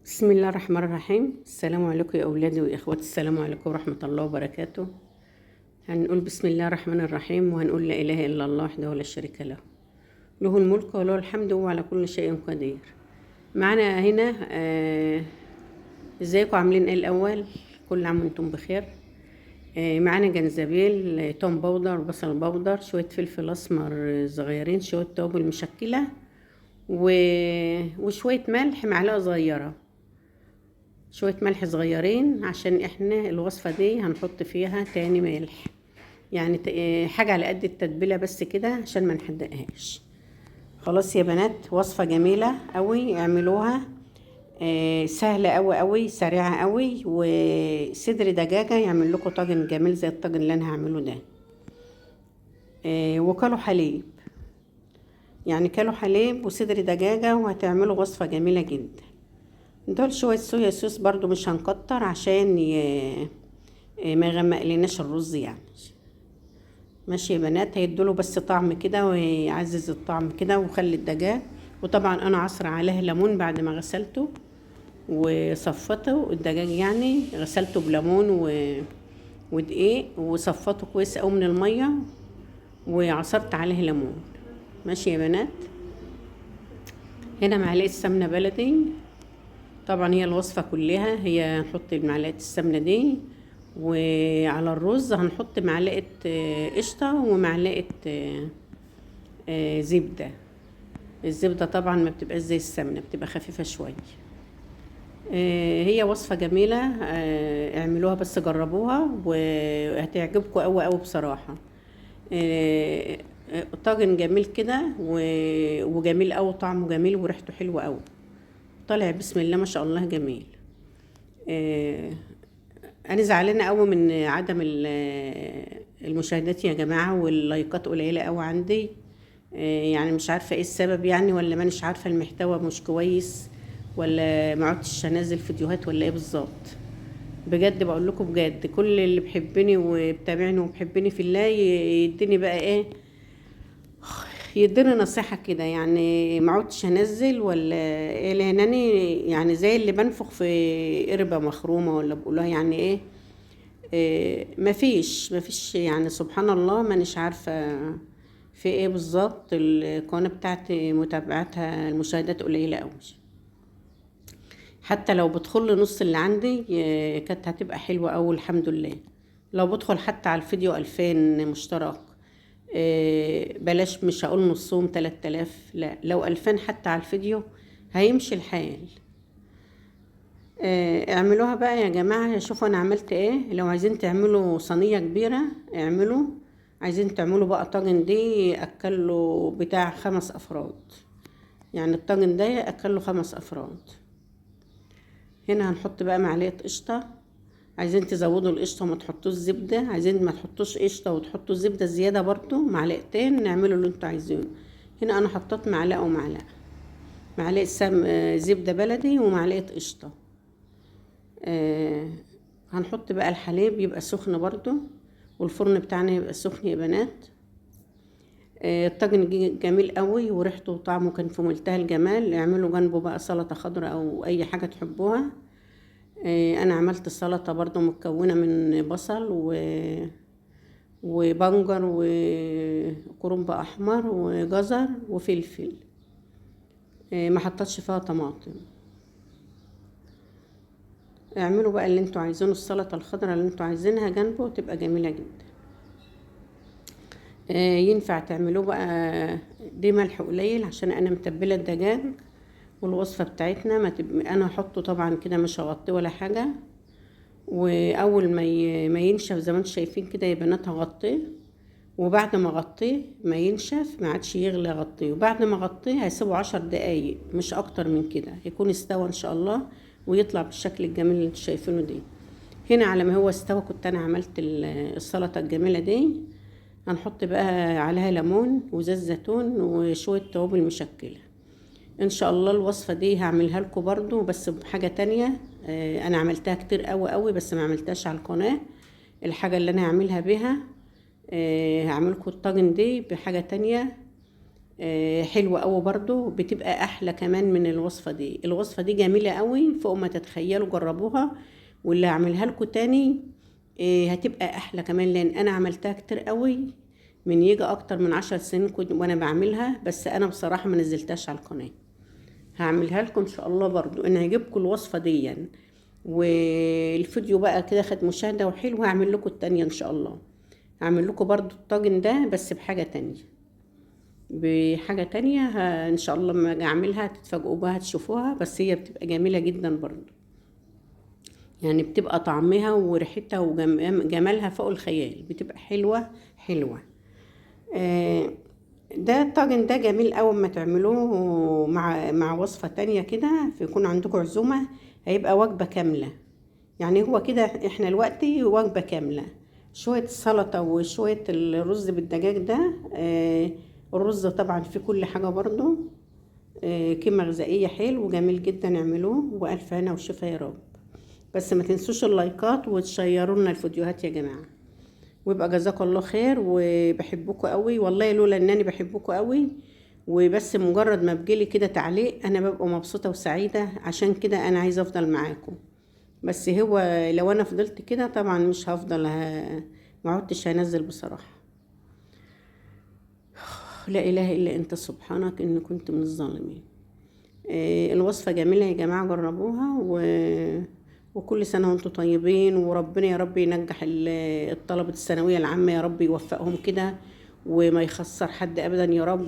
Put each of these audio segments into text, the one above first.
بسم الله الرحمن الرحيم. السلام عليكم يا أولادي وإخواتي، السلام عليكم ورحمة الله وبركاته. هنقول بسم الله الرحمن الرحيم، وهنقول لا إله إلا الله وحده لا شريك له، له الملك وله الحمد وهو على كل شيء قدير. معنا هنا ازيكم عاملين ايه؟ الأول كل عام وانتم بخير. معانا جنزبيل، توم powder، بصل powder، شوية فلفل أسمر صغيرين، شوية توابل مشكلة، وشوية ملح، معلقة صغيرة، شوية ملح صغيرين، عشان احنا الوصفة دي هنحط فيها تاني ملح، يعني حاجة على قد التتبيلة بس كده عشان ما نحدقهاش. خلاص يا بنات، وصفة جميلة قوي، اعملوها، سهلة قوي قوي، سريعة قوي، وصدر دجاجة يعمل لكم طاجن جميل زي الطاجن اللي انا هعمله ده. وكلوا حليب، يعني كلوا حليب وصدر دجاجة، وهتعملوا وصفة جميلة جدا. دول شوية صويا صوص برضو مش هنكتر عشان ما يغمق لناش الرز يعني. ماشي يا بنات، هيدوله بس طعم كده ويعزز الطعم كده وخلي الدجاج. وطبعا انا عصر عليه ليمون بعد ما غسلته وصفته الدجاج، يعني غسلته بليمون ودقيق وصفته كويس قوي من المية وعصرت عليه ليمون. ماشي يا بنات، هنا معلقه سمنه بلدي، طبعا هي الوصفة كلها هي هنحط معلقه السمنة دي، وعلى الرز هنحط معلقه قشطه ومعلقة زبدة. الزبدة طبعا ما بتبقاش زي السمنة، بتبقى خفيفة شوية. هي وصفه جميلة، اعملوها بس جربوها وهتعجبكم قوي قوي بصراحة. طاجن جميل كده وجميل قوي، طعمه جميل وريحته حلوة قوي، طالع بسم الله ما شاء الله جميل. انا زعلانة قوي من عدم المشاهدات يا جماعة، واللايكات قليله قوي عندي، يعني مش عارفه ايه السبب يعني، ولا مانيش عارفه المحتوى مش كويس، ولا ما عدتش انزل فيديوهات، ولا ايه بالظبط. بجد بقول لكم بجد، كل اللي بيحبني وبتابعني وبيحبني في الله يديني بقى ايه، يديني نصيحة كده، يعني ما عدتش انزل ولا ايه، لانني يعني زي اللي بنفخ في قربة مخرومة ولا بقولها يعني ايه، مفيش يعني سبحان الله، مانيش عارفة في ايه بالظبط. القناة بتاعتي متابعتها المشاهدات قليلة قوي، حتى لو بدخل نص اللي عندي، كانت هتبقى حلوة قوي الحمد لله. لو بدخل حتى على الفيديو 2000 مشترك، بلاش مش هقول نصهم 3000، لا لو 2000 حتى على الفيديو هيمشي الحال. اعملوها بقى يا جماعة، شوفوا انا عملت ايه. لو عايزين تعملوا صينية كبيرة اعملوا، عايزين تعملوا بقى طاجن دي اكلوا بتاع 5 افراد، يعني الطاجن ده اكلوا 5 افراد. هنا هنحط بقى معلقة قشطة، عايزين تزودوا القشطة وما تحطوش زبدة، عايزين ما تحطوش قشطة وتحطوا زبدة زيادة برضو معلقتين، نعملوا اللي انتوا عايزينه. هنا انا حطيت معلقة ومعلقة، معلقة زبدة بلدي ومعلقة قشطة. هنحط بقى الحليب يبقى سخن برضو، والفرن بتاعنا يبقى سخن يا بنات. الطاجن جميل قوي، وريحته وطعمه كان في منتهى الجمال. اعملوا جنبه بقى سلطة خضراء او اي حاجة تحبوها. انا عملت السلطة برضو متكونة من بصل وبنجر وكرنب احمر وجزر وفلفل، ما حطيتش فيها طماطم. اعملوا بقى اللي انتوا عايزينه، السلطة الخضراء اللي انتوا عايزينها جنبه تبقى جميلة جدا. ينفع تعملوه بقى دي ملح قليل عشان انا متبلة الدجاج، والوصفة بتاعتنا ما انا هحطه طبعا كده مش هغطيه ولا حاجة، واول ما ينشف زي ما انتم شايفين كده يا بنات هغطيه، وبعد ما اغطيه ما ينشف ما عادش يغلي اغطيه، وبعد ما اغطيه هسيبه 10 دقايق مش اكتر من كده، يكون استوى ان شاء الله ويطلع بالشكل الجميل اللي انتم شايفينه ده. هنا على ما هو استوى كنت انا عملت السلطة الجميلة دي. هنحط بقى عليها ليمون وزيت زيتون وشوية توابل مشكلة. ان شاء الله الوصفة دي هعملها لكم برضو بس بحاجة تانية، انا عملتها كتير قوي قوي بس ما عملتهاش على القناة. الحاجة اللي انا هعملها بيها، هعمل لكم الطاجن دي بحاجة تانية، حلوة قوي برضو، بتبقى احلى كمان من الوصفة دي. الوصفة دي جميلة قوي فوق ما تتخيلوا، جربوها. واللي هعملها لكم تاني هتبقى احلى كمان، لان انا عملتها كتير قوي من يجي اكتر من 10 سنين كنت وانا بعملها، بس انا بصراحة ما نزلتهاش على القناة. هعملها لكم ان شاء الله برضو، ان هجيبكم الوصفة دي يعني. والفيديو بقى كده خد مشاهدة وحلو، هعمل لكم التانية ان شاء الله. هعمل لكم برضو الطاجن ده بس بحاجة تانية، بحاجة تانية ان شاء الله لما اجي اعملها تتفاجئوا بها تشوفوها، بس هي بتبقى جميلة جدا برضو، يعني بتبقى طعمها وريحتها وجمالها فوق الخيال، بتبقى حلوة حلوة. ده الطاجن ده جميل أول ما تعملوه مع وصفة تانية كده، في يكون عندكم عزومة، هيبقى وجبة كاملة. يعني هو كده احنا دلوقتي وجبة كاملة، شوية سلطة وشوية الرز بالدجاج ده. الرز طبعا في كل حاجة برضو، قيمة غذائية حلو وجميل جدا، اعملوه وألف هنا وشفا يا رب. بس ما تنسوش اللايكات وتشيروا لنا الفيديوهات يا جماعة، ويبقى جزاكم الله خير. وبحبكم قوي والله، لولا انني بحبكم قوي وبس مجرد ما بجيلي كده تعليق انا ببقى مبسوطة وسعيدة، عشان كده انا عايزة افضل معاكم. بس هو لو انا فضلت كده طبعا مش هفضل، ما عدتش هنزل بصراحة. لا اله الا انت سبحانك ان كنت من الظالمين. الوصفة جميلة يا جماعة، جربوها. وكل سنة وانتم طيبين، وربنا يا رب ينجح الطلبة الثانوية العامة يا رب، يوفقهم كده وما يخسر حد أبدا يا رب،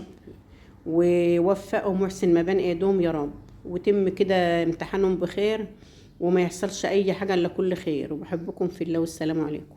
ويوفقهم ويحسن ما بين ايديهم يا رب، وتم كده امتحانهم بخير وما يحصلش أي حاجة إلا كل خير. وبحبكم في الله، والسلام عليكم.